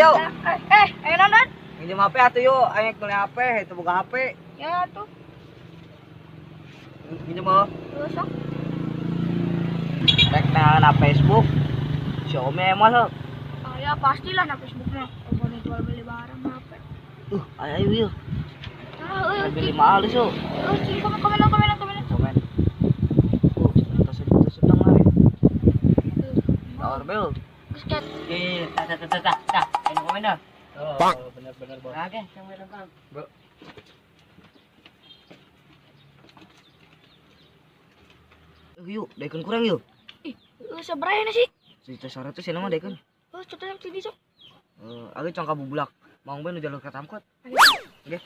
Yuk. Eh, eh, ayo nonton. Minjem HP atuh yuk, ayo beli HP, itu buka HP. Ya tuh. Minjem oh. Terus sok. Rek na Facebook. Xiaomi emang sok. Oh ya pastilah na Facebook mah. Oh, jual beli barang HP. Ayo ayo yuk. Ah, euy, Beli mahal sok. Oh, cing, komen komen komen komen. Komen. Sedang lagi. Tawar bel. Terus kayak Eh, tah tah tah tah tah. Ayo komen dah. Oh, bener-bener bos. Oke, sampai lengkap. Bro. Yuk, daekeun kurang yuk. Ih, sabaraha sih? 1.100 ya nama daekeun. Oh, contohnya tinggi sok. Eh, age cong ka bubulak. Maung bae nu jalur ka tamkot. Ayo. Oke.